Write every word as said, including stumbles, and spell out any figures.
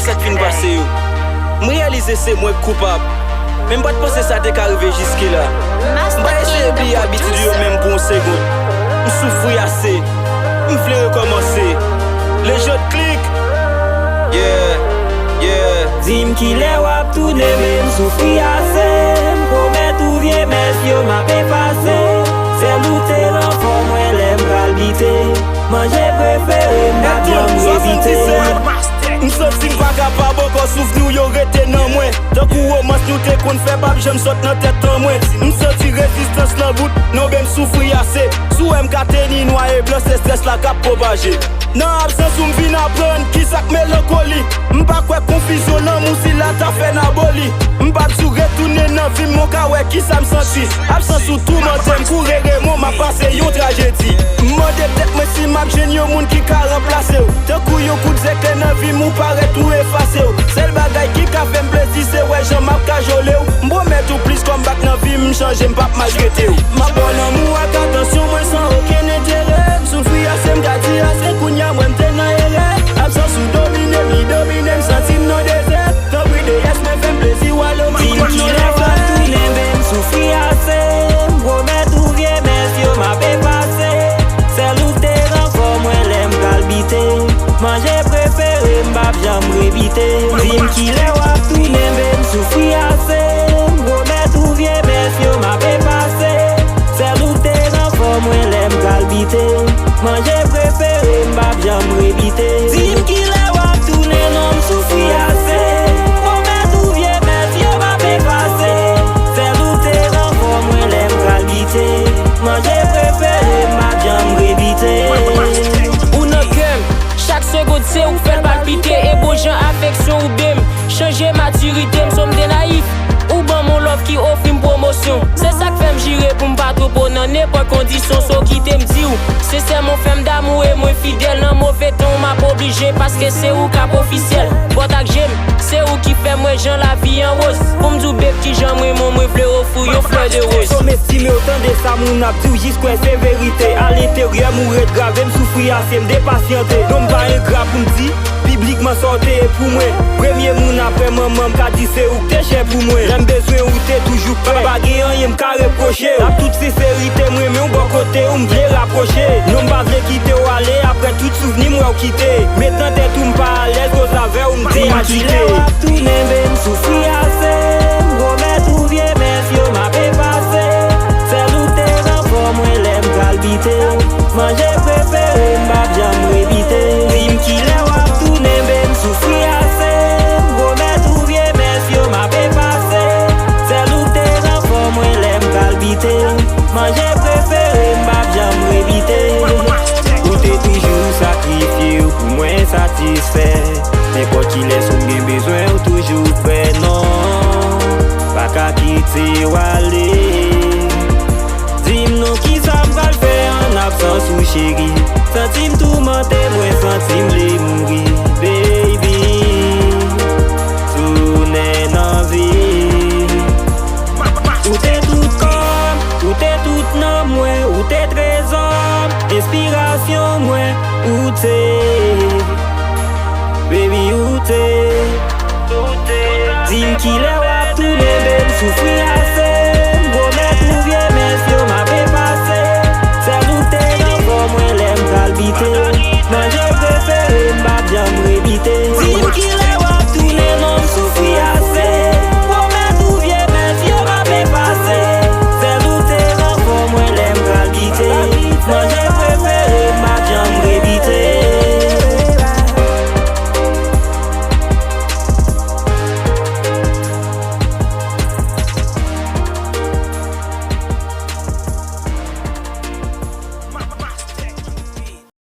sa k fin pase yo. M reyalize se mwen k koupab. Men m pa t panse sa te ka rive jiske la. M pa eseye bliye abitid yo menm pou yon segonn. M soufri ase. M vle rekòmanse. Lejand Click. Yeah, yeah. Di m kilè w ap tounen, men m soufri ase. M pwomèt ou vye mès yo m ap efase. Sèl ou te ranfò mwen lè m pral bite. Manje prefere m, m p ap janm revite. M santi m pa kapab ankò, souvni w yo rete nan mwen. Tankou womans nou te konn fè p ap janm sot nan tèt an mwen. M santi rezistans lan bout, non, men m soufri ase. Si w wè m ka teni nwa e blan, se estrès la k ap pwopaje. Nan absans ou m vin aprann kisa k melankoli. M pa kwè konfizyon lanmou sila ta fè n aboli. M p ap di w retounen nan vi m, men w ka wè kisa m santi. Absans ou toumante m, kou rere mwen m ap pase yon trajedi. M mande tèt mwen si m ap jwenn yon moun ki ka ranplase w. Tankou yon kout zeklè nan vi m, ou parèt ou efase w. Sèl bagay ki ka fè m plezi se wè jan m ap kajole w. M pwomèt ou plis comeback nan vi m, m chanje, m p ap maltrete w. M ap ba w lanmou ak atansyon mwen san okenn enterè. M soufri ase, m ka di ase, kounye a mwen m te nan erè. Absans ou domine m, li domine m, santi m nan dezè. Tanpri deyès mwen, fè m plezi w, alo m kite m nan lèzè. Di m kilè w ap tounen, men m soufri ase. M pwomèt ou vye mès yo m ap efase. Sèl ou k te ranfò mwen lè m pral bite. Manje prefere m, p ap janm rebite. Di m kilè w ap tounen, men m soufri ase. M pwomèt ou vye mès yo m ap efase. Sèl ou k te ranfò mwen lè m pral bite. Manje prefere m, p ap janm rebite. Di m kilè w ap tounen, non, m soufri ase. Pwomèt ou vye mès yo m ap efase. Sèl ou k te ranfò mwen lè m pral bite. Manje prefere m, p ap janm rebite. Ou nan kè m, chak segonn se ou k fè l palpite. E bon jan afeksyon ou byen m chanje matirite m, so m te nayif. Ou ban m yon love ki ofri m pwomosyon. Se sa k fè m jire pou m pa twonpe w nan nenpòt kondisyon. So kite m di w sensèman, w fè m damou e mwen fidèl. Nan move tan w m ap oblije, paske se ou k ap ofisyèl. Pòt ak je m, se ou ki fè m wè jan lavi an woz. Pou m di w babe kijan m renmen w, mwen vle ofri w yon flè de woz. Fò m estime w, tande sa moun ap di w, jis kwè se verite. Alenteryè m ou ret grave, m soufri ase, m depasyante. Non, m pa engra pou m di piblikman sa w te ye pou mwen. Premye moun apre manman m ka di se ou k te chè pou mwen. Lè m bezwen ou te toujou prè. Pa gen anyen m ka repwoche w. Ak tout senserite m renmen w, bò kote w m vle rapwoche. Non, m pa vle kite w ale, apre tout souvni m wè w kite. Met nan tèt ou m pa alèz koz avè w m te agite. Di m kilè w ap tounen, men m soufri ase. M pwomèt ou vye mès yo m ap efase. Sèl ou k te ranfò mwen lè m pral bite. Manje prefere m, p ap janm rebite. Di m kilè w ap tounen, men m soufri ase. M pwomèt ou vye mès yo m ap efase. Sèl ou k te ranfò mwen lè m pral bite. Manje prefere m, p ap janm rebite. Ou te toujou sakrifye w pou mwen satisfè. Nenpòt kilès ou gen bezwen, ou toujou prè, non. Pa ka kite w ale. Di m non, kisa m pral fè an absans ou, cheri? Santi m toumante, mwen santi m vle mouri, baby. Tounen nan vi. Ou te tout kò m, ou te tout nanm mwen, ou te trezò m, enspirasyon mwen, ou te, baby, ou te. Di m kilè w ap tounen, men m soufri